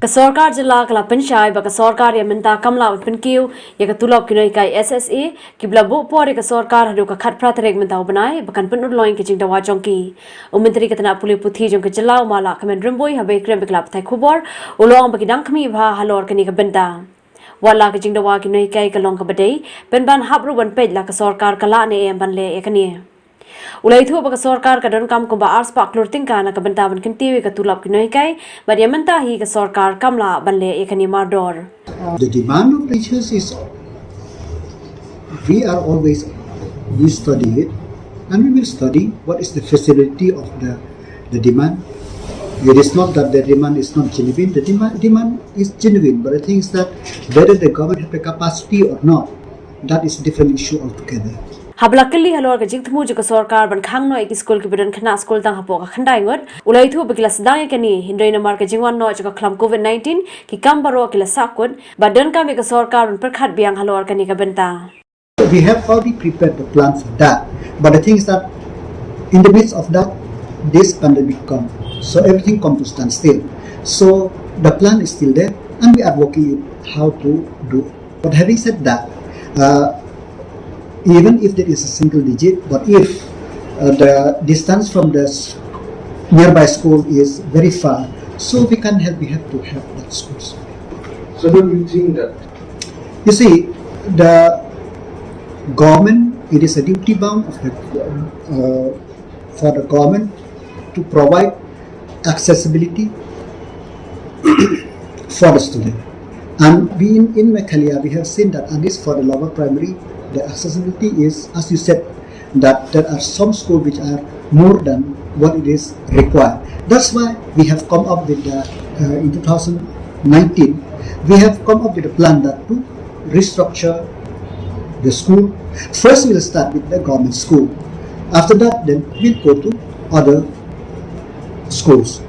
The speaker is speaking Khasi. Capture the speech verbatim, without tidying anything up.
Sorkar jylla ka la pynshai ba ka sorkar ïa mynta kam lah ban pynkiew ïa ka tulop ki nonghikai S S A kiba la buh por ïa ka sorkar haduh ka khatphra tarik mynta u bnai ba kan pynurlong ïa ka jingdawa jong ki. U Myntri ka tnat pule puthi jong ka jylla u Malah Kmen Rymbui haba ïakren bad ki lad pathai khubor u la ong ba ki dang khmih bha halor kane ka bynta. Wat la ka jingdawa ki nonghikai ka long kaba dei, pynban hap ruh ban peit la ka sorkar ka lah ne em ban leh ïa kane. U la ïathuh ba ka sorkar ka donkam kumba arspah klur tyngka na ka bynta ban kyntiew ïa ka tulop ki nonghikai, bad ïa mynta hi ka sorkar kam lah ban leh ïa kane mardor. The demand of teachers is, we are always, we study it, and we will study what is the feasibility of the, the demand. It is not that the demand is not genuine, the demand, demand is genuine, but the thing is that whether the government have the capacity or not, that is a different issue altogether. Haba la kylli halor ka jingthmu jong ka sorkar ban khang noh ïa ki skul kiba don khynnah skul tang hapoh ka khyndai ngut, u la ïathuh ba ki la sdang ïa kane, hynrei namar ka jingwan noh jong ka khlam COVID nineteen, ki kam baroh ki la sahkut, bad donkam ïa ka sorkar ban pyrkhat biang halor kane ka bynta. We have already prepared the plan for that, but the thing is that in the midst of that, this pandemic come, so everything come to standstill. So the plan is still there, and we are working it how to do it. But having said that, uh, even if there is a single digit, but if uh, the distance from the s- nearby school is very far, so we can help, we have to help that schools. So don't you think that You see, the government, it is a duty bound of the, uh, for the government to provide accessibility for the student. And we in, in Meghalaya, we have seen that at least for the lower primary, the accessibility is, as you said, that there are some schools which are more than what it is required. That's why we have come up with the, uh, in two thousand nineteen, we have come up with a plan that to restructure the school. First, we'll start with the government school. After that, then we'll go to other schools.